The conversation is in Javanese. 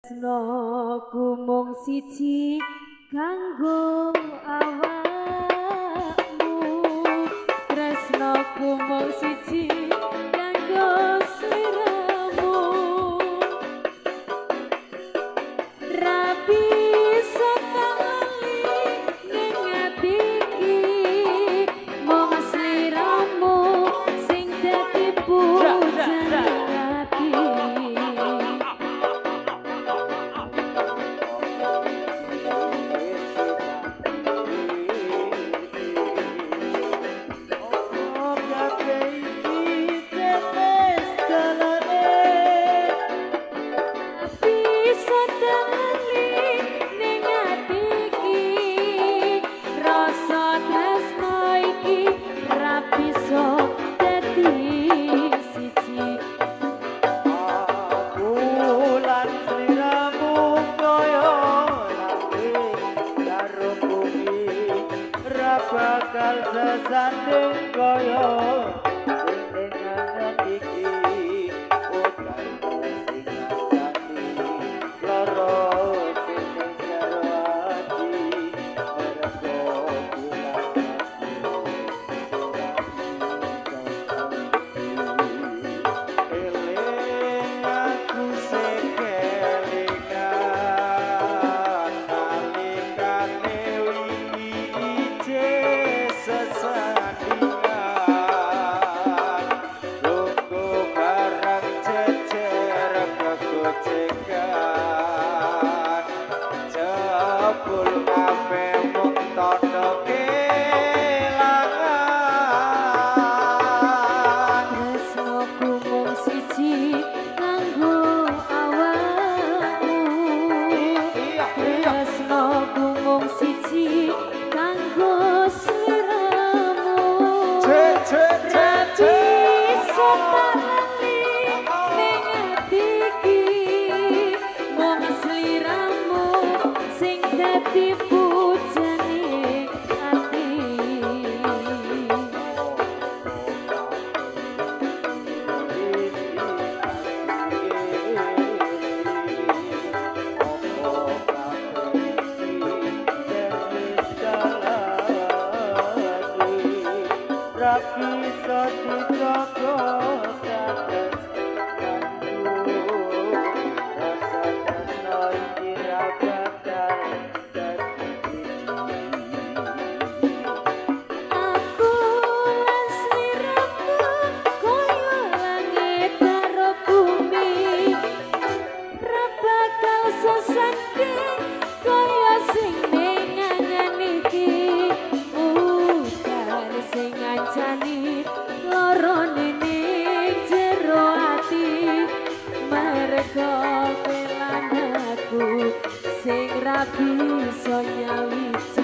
Tresnoku mung siji kanggo awakmu, tresnoku mung siji kanggo sliramu. Ra bisa tak lali ning ati iki, mung sliramu sing dadi pujane ati. Bisa tak lali ning ati iki, rasa tresno iki ra bisa dadi siji. Aku lan sliramu kaya langit karo bumi, ra bakal sesanding kaya sing ning angan iki. Utanmu sing ngancani lara sing ning jero ati, mergo kulan aku ora bisa sawiji. Eling aku sing kelingan nalikane wingi ije sesandingan, lungguh bareng jejer kegojekan, jebul kabeh mung tandha kelangan. Tresnoku mung siji kanggo awakmu, tresnoku mung siji kanggo sliramu. Ra bisa tak lali ning ati iki, mung sliramu sing dadi pujane ati. Bisa dijaga katresnanku, rasa tresno iki ra bakal dadi siji. Aku lan sliramu kaya langit karo bumi, ra bakal sesanding kaya sing ning angan iki. Udan sing ngancani lorone ning jero ati, mergo kowe lan aku sing ra bisa nyawiji.